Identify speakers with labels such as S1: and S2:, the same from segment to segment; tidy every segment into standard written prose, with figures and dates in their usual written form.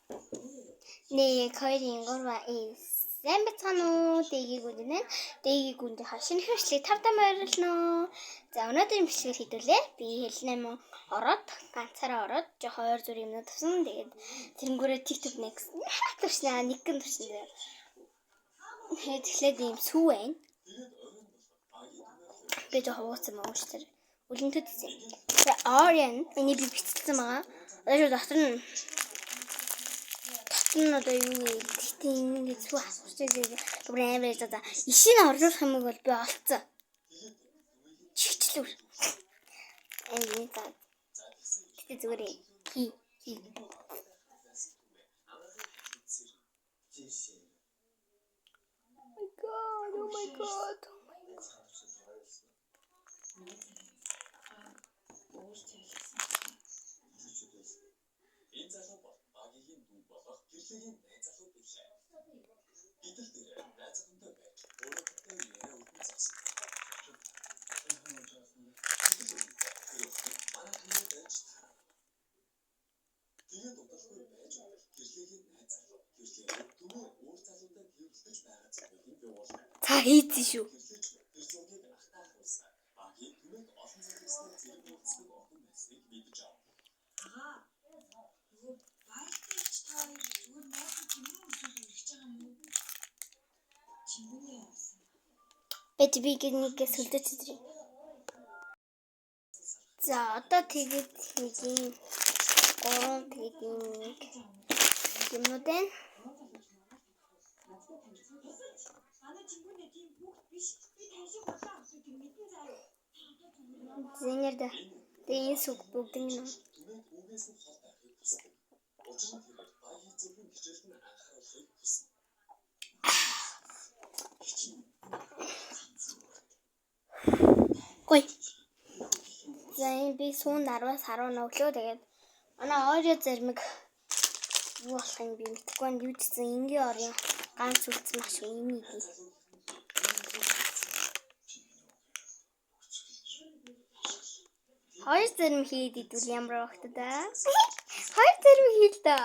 S1: 1, 2, 3, 4. Сайн бацгаана уу? Дэгийг үндэ. Дэгийг үндэ шинэ хвшлийг тав там ойрлно. За өнөөдрийн бичлэгээр хэдүүлээ. Би хэлнэ мөн ороод ганцаараа ороод жоохон ойр зүр юмнууд авсан. Тэгээд тэрнгүүрээ TikTok next туршнаа нэгэн туршнаа. Тэгээд тэгэхээр ийм сүү байна. Би жоохон ууцсан юм уучлаарай. Үлэнтэд гэсэн. Тэгээ Orion энийг би бичсэн байгаа. Одоо шүү дотор нь нь одоо юу вэ? Гэтэ ингэ зүг асууж байгаа. Бүр амар за за. Ишийг орлуулах юм бол би олцсон. Чигчлүүр. Энэ за. Гэтэ зүгээр хи хи. Oh my god, oh my god.
S2: Энэ залуу бол багийн дүү болох гэрлэгийн найз залуу билээ. Гэтэл тэр найз охинтой байж өөрөөхтэй яриа үдэн зогсон. Тэр охин манай түмээ байж таарна. Тэгээд удалгүй байж гэрлэгийн найз залуу гэрлээ түмээ өөр залуутай тэрвэрлэж байгаа зүйлийг явуулна.
S1: За хийцэн шүү.
S2: Гэрлэж тэр зургийг ахтаа харуулсан. Багийн түмэд олон залуусны зэрэг уулздаг охин байсныг мэдэж ав.
S3: Аа. Нөгөө баяртай ч та хоёр зүгээр найзууд тэмрүү үржүүл үргэж байгаа юм уу? Чингүний явсан.
S1: Бэж би нэгээс хөлдөж үзрээ. За одоо тэгээд нэг юм гурван тэгээд юм нэг юмнууд байна.
S3: Манай чингүнээ тийм хүүхэд биш. Би тань шиг худлаа авсан тэр мэдэн заа юу.
S1: Зинэр дэ. Тэгээ энэ сүг бүгд нь
S2: Түмэд үүнээс нь хол байхыг хүсдэг. Учир нь тэрээр багийн зөвхөн хичээлд нь анхааруулахыг хүснэ.
S1: Гой. За энэ би сүүн 10-аас 10 өглөө тэгээд манай Oreo зэрмэг юу болох юм би мэдэхгүй байна. Юу ч гэсэн энгийн Oreo ганц үлдсэн маш юм идэв. Хоёр зэрм хийд идвэл ямар багт да? Хоёр зэрм хийл да.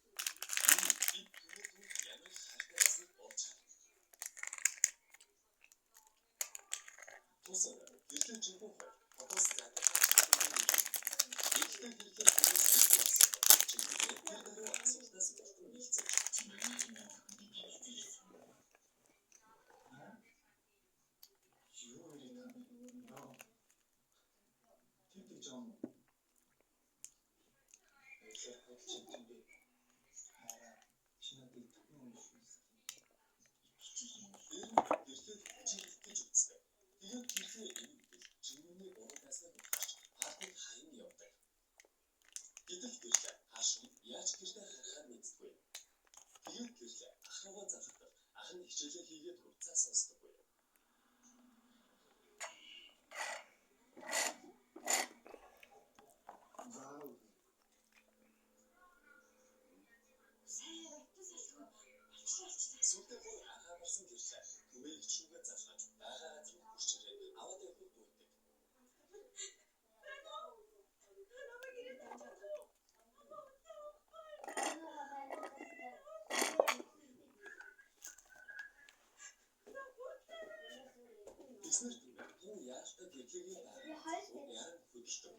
S2: Бид түмэд ямар хайртай байсныг олж харна. Тус гэрлээ чингүн хоёр хотоос зайтай. Ихтэй гэрлээ түмээс илүү асуудаг. Чингүнээ тэр даруй асуултаас болтон мэлцэж.
S3: Чи манай чингүн охинтой танилцсан гэсэн юм уу?
S4: Юу яриад байгаа юм бэ? Тэр тэгж байгаа юм уу? Баярлалаа худалч юм бэ. Хараа чи надыг төгөн уншуулсан.
S2: Тэр нь гэрлээ хичээлэх гэж үздэг. Тэгээд гэрлээ энэ үйл чингүний уран байсныг харж партиг хаян явдаг. Гэтэл гэрлээ хаашин яаж гэртээ харахаар мэддэггүй. Тэгээд гэрлээ ах руугаа залгадал ах нь хичээлээ хийгээд утсаа сонсдоггүй.
S4: Вау.
S3: Сайн утас алгүй болчлоо болчлоо.
S2: Сүлдээ бүр анхаарсан гэрлээ түмээ их шүүгээ залгаж байгаа газар нь хурж ирээд аваад явахыг гуйдаг. Тэгснээр түмээ тун яалтай гэрлэгийн дараа яран хөдөлдөг.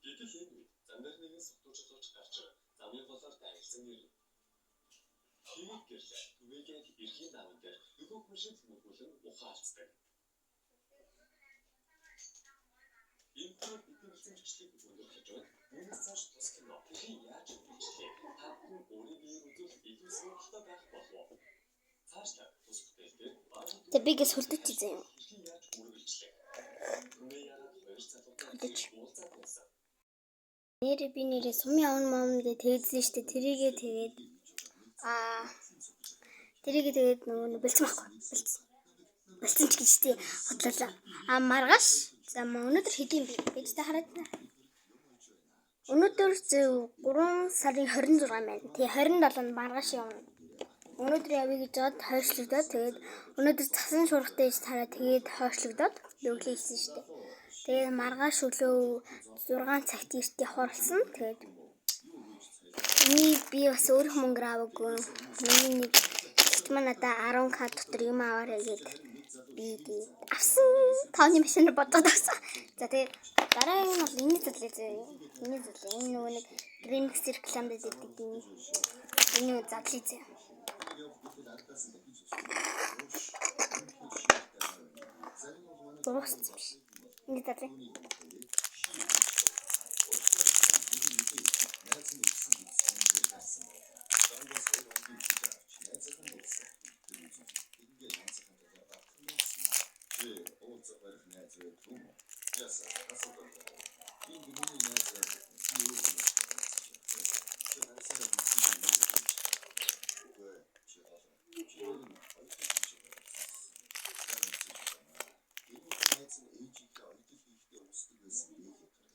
S2: Гэтэл энэ үед зам дээр нэгэн сутуурчлууч гарч замын голоор дайрсан ирнэ. Тэгээд гэрлээ түмээгээ эрхийн даван дээр нөгөө хүн шиг мөргүүлэн ухаалцдаг. Энэ хүрээр бидний хэлсэн бичлэг өндөрлөж байна. Үүнээс цааш тус кино хэрхэн яаж үргэлжлэхээ та бүхэн өөрийн биеэр үзвэл илүү сонирхолтой байх болов. Цаашлаа тус бүтээлтэй багийн
S1: За би гэс хөлдөж үзье юм.
S2: хэрхэн яаж үргэлжлэх. Түмээ яагаад хоёр залуутай
S1: Хөлдөж.
S2: уулзаад байсан.
S1: Нэрээ би нэрээ сум явна мом гэж тэгдсэн шүү дээ. Тэрийгээ тэгээд аа тэрийгээ тэгээд нөгөө нэг бэлдсэн байхгүй. Бэлдсэн. Бэлдсэн ч гэж тий хотлолоо. А маргааш За өнөөдөр хэдийн бэ? Бид та хараад байна. Өнөөдөр 3 сарын 26 байна. Тэгээ 27-нд маргааш явна. Өнөөдөр явъя гэж бодоод хойшлогдоод тэгээд өнөөдөр цасан шуургатай иж тараа тэгээд хойшлогдоод өглөө хийсэн шүү дээ. Тэгээд маргааш өглөө 6 цагт эрт явахар болсон. Тэгээд би бас өөрөх мөнгө аваагүй. Миний нэг ихт маань надаа 10к дотор юм аваарай гэд би тэгээд авсан. Тооны машинаар бодоод авсан. За тэгээд дараагийн нь бол энэ задлаа зөө. Энэ задлаа. Энэ нөгөө нэг Remix рекламд өгдөг энэ. Энэ задлаа зөө. Дууссан биш. Энэ задлаа.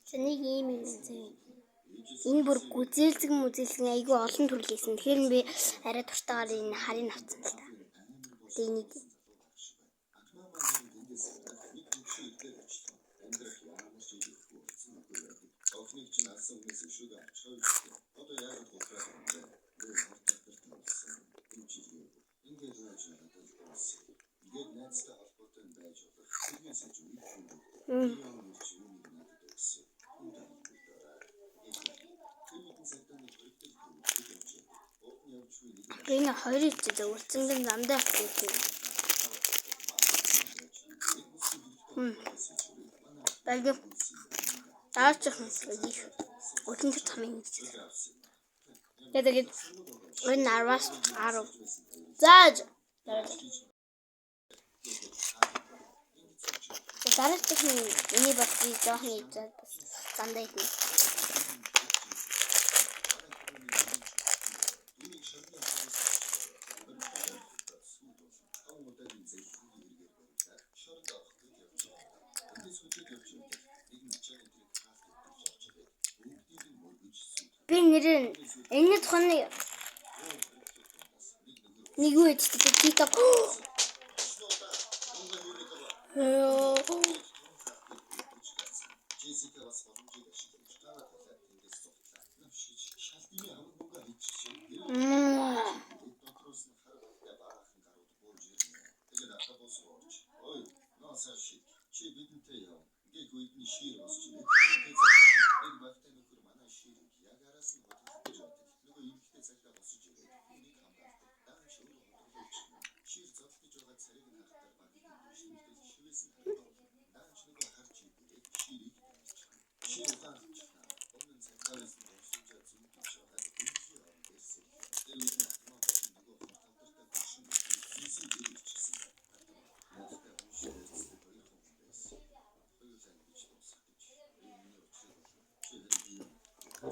S1: За нэг ийм юм зөө. Энэ бүр гүзээлзгэн мүзээлзгэн айгүй олон төрөл хийсэн. Тэгэхээр би арай дуртайгаар энэ харыг авсан л та. Тэгээ энийг Энэ хоёрыг чи зөвлөцөнгөн замдаа авчих юм. Багг даачих юм их. Өтөн тэр замын нэг чиг. Тэгээд энэ 10-аас 10. За дараачих нь эний бас би жоохон ийж бас замдаа идэнэ. Би нэрээ энэ тухайн нэг юу ээжтэй TikTok.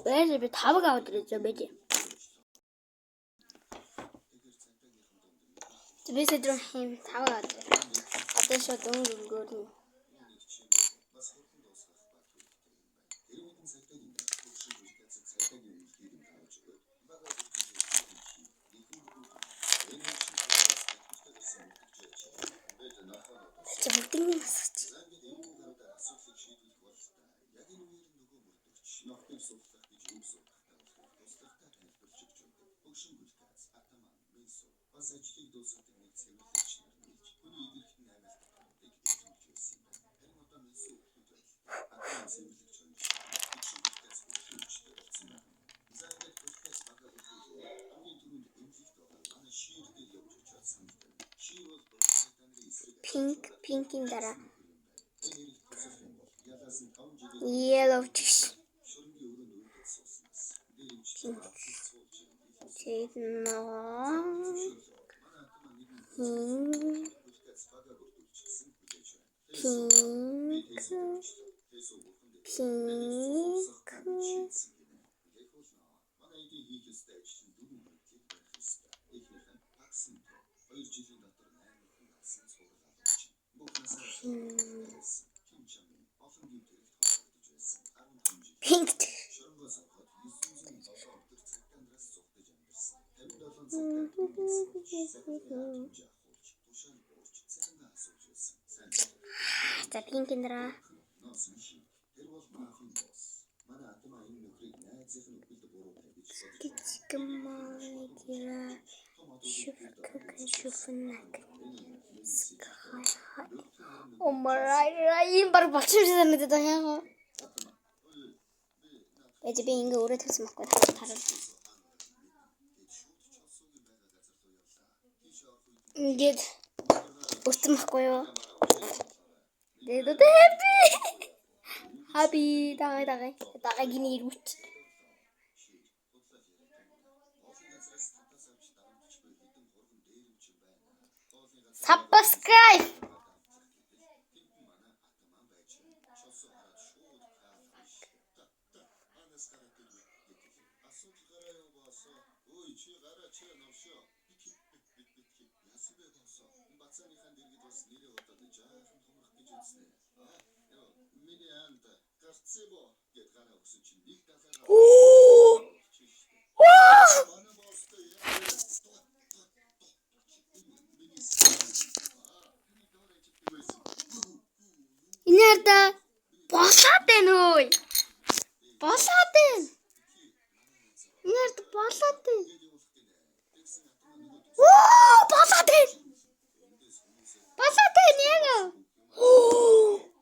S1: Бэж би таваг аваад ирэж байж. Би сэдрэн хэм таваг аваад ирээ. Одоо шууд өнгө өнгөөр нь. Чи бүгднийг асууч. Pink, pink-ийн дараа yellow чиш. Pink. Тэгээд ногоон. Pink. Pink. Pink. Pink. За pink нэраа. Гитгмайгра шүфкэн шүфнак. Омарай энэ баг болчих юм шиг санагдаад байгаа юм. Байж би ингээ өөрөө тавьсан байхгүй тарал. Ингээд өртсөн байхгүй юу? Тэгээд одоо happy. Happy дагай дагай. Дагайгийн ирвч. Subscribe. Оо! Оо! Энэ харда болоод байна өө. Болоод байна. Энэ харда болоод байна. Оо, болоод байна. Болоод байна яг. Оо!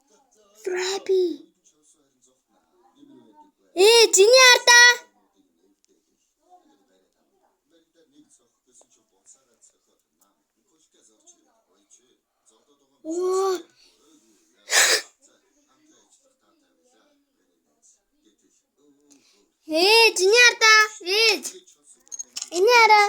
S1: Раби. Ээ, чиний харда. Оо! Ээ, чиний харда. Ээж. Энэ хараа.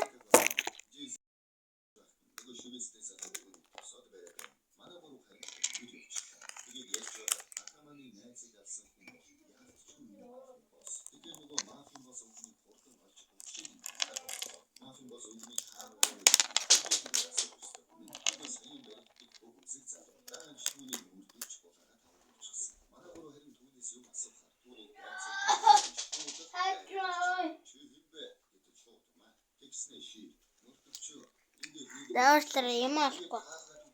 S1: Даашлаар юм алахгүй.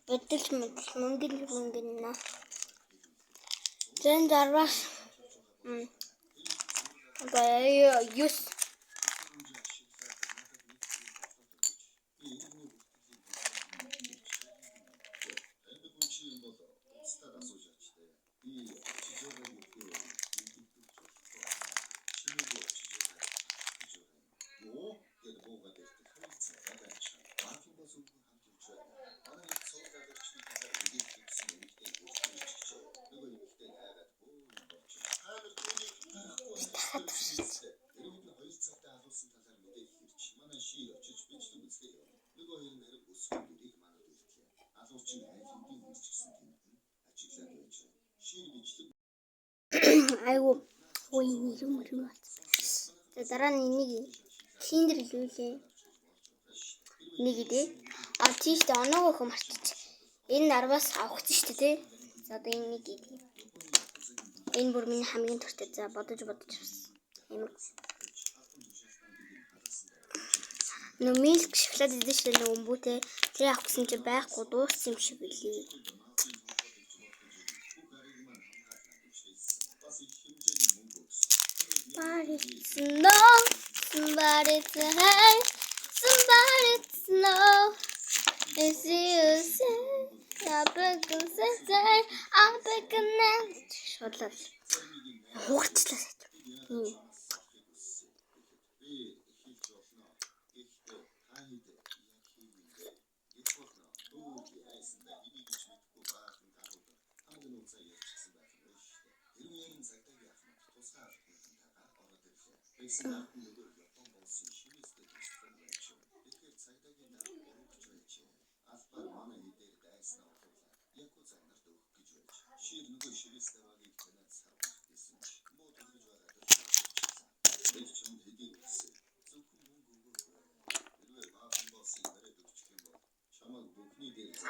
S1: Бодол мэдл мөнгө мөнгө нэ. Зэн 60-аас баяа 9. Дахиад туршиж. Айгу ой нэр мөр болсон. За дараа нь энийг Kinder илүүлээ. Нэг идэ. А тийш дээ оноогоо хөө мартчих. Энэ нарваас авахсан шүү дээ тий. За одоо энэ нэг идэ. Энэ бүр миний хамгийн дуртай. За бодож бодож авсан. Амар. Нөө milk шоколад идэж шүү дээ өмбүүтэй. Тэр авах гэсэн чи байхгүй дууссан юм шиг билий. Somebody to know, somebody to have, somebody to know. It's you say, I beg say, I beg шудлаа. Хугарчлаа сайт.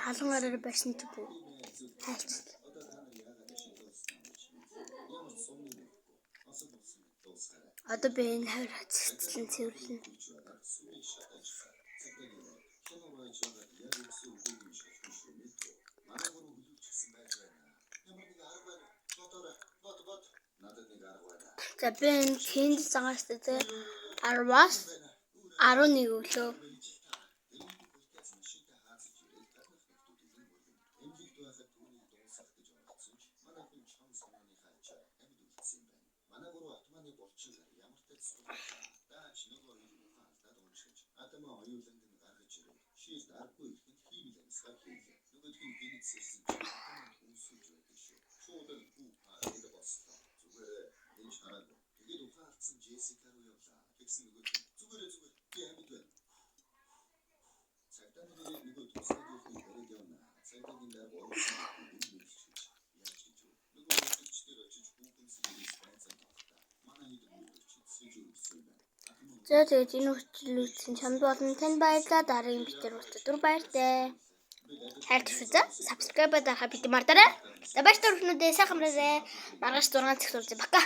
S1: Халуун араар барьсан чи бүү. Хайлцлаа. Одоо би энэ хавар цэцлэн цэвэрлэнэ. За би энэ тэнд цагаас тэ 10-аас 11 өглөө. За тэгээд энэ хүртэл үзсэн чамд болон танд баярлалаа. Дараагийн бичлэгээр уулзах түр баяртай. Хайр түшүүзээ. Subscribe дарахаа бид мартаарай. За баяртай өрхнүүдээ сайхан амраарай. Маргааш 6 цагт уулзъя. Пока.